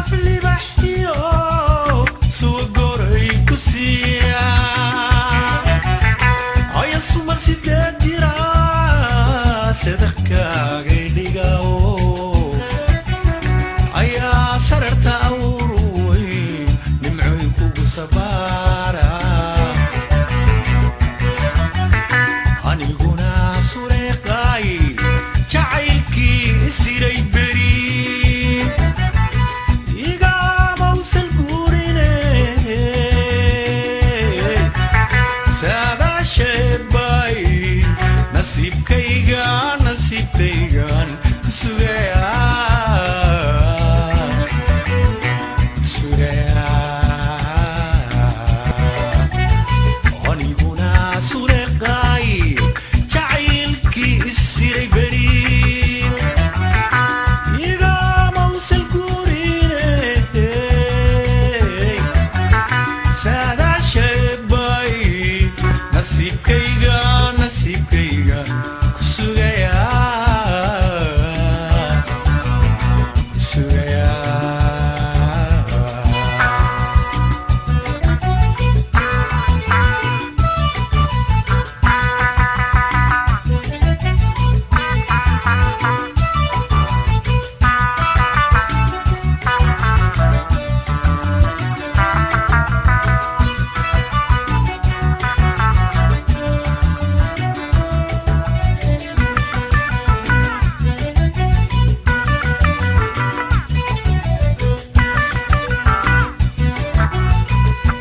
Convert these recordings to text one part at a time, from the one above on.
Aflibaxiyo suwagoray ku siiya aya sumal sideed jira sadaqkaagay dhigao ayaa sararta awruy nimcoy kugu sabaara aniguna sureeqaay jacaylkii isiray beri igamawsal guurine saadaasheebay nasiibkayga nasiibkaygan sugaya sugaya aniguna sureeqaay jacaylkii isiray beri igamawsal guurine saadaasheebay nasiibkayga nasiibkayga ku sugaya ku sugaya.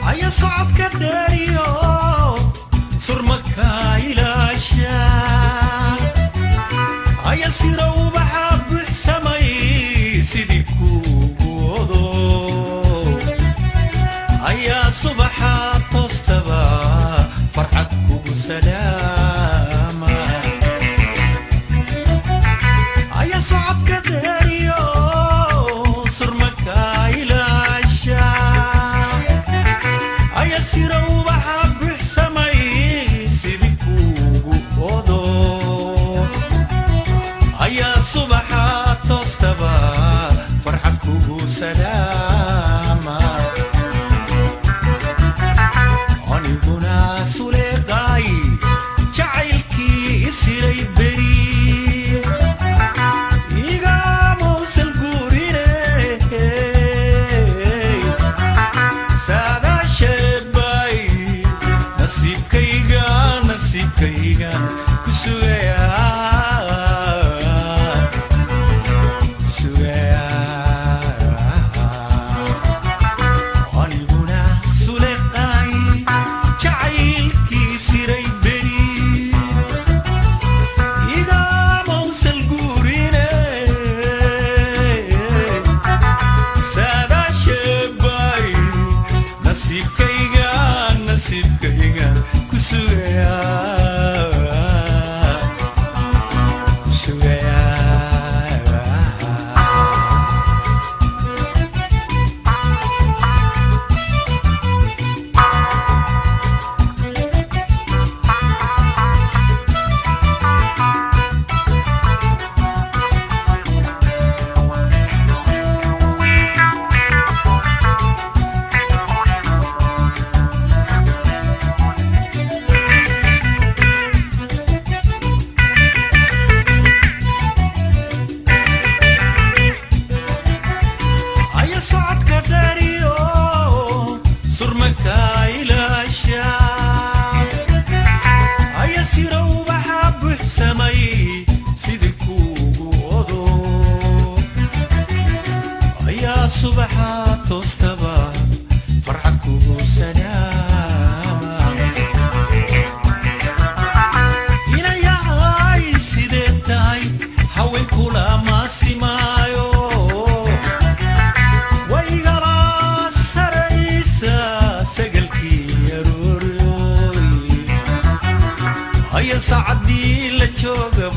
Aya socodka dheeriyo surmaka ilaasha aya sira ubaxa buuxsamay sidii kugu odo ayaa subaxa toostaba farxad kugu salaama aya socodka dheeriyo surmaka ilaasha aya sira ubaxa buuxsamay sidii kugu odo ayaa subaxa toostaba farxad kugu salaama aniguna suleeqaay jacaylkii isiray beri igamawsal guurine saadaasheebay nasiibkayga nasiibkayga ku sugaya sugaya aniguna suleeqaay jacaylkii siray beri igamawsal guurine saadaasheebay nasiibkayga nasiibkayga ku sugaya ku sugaya. Aya socodka dheeriyo surmaka ilaasha aya sira ubaxa buuxsamay sidii kugu odo ayaa subaxa toostaba farxad kugu salaama inayahay sidee tahay haweenkulama simaayo waygala saraysa sagalkii arooryoy aya saacadii la joogaba.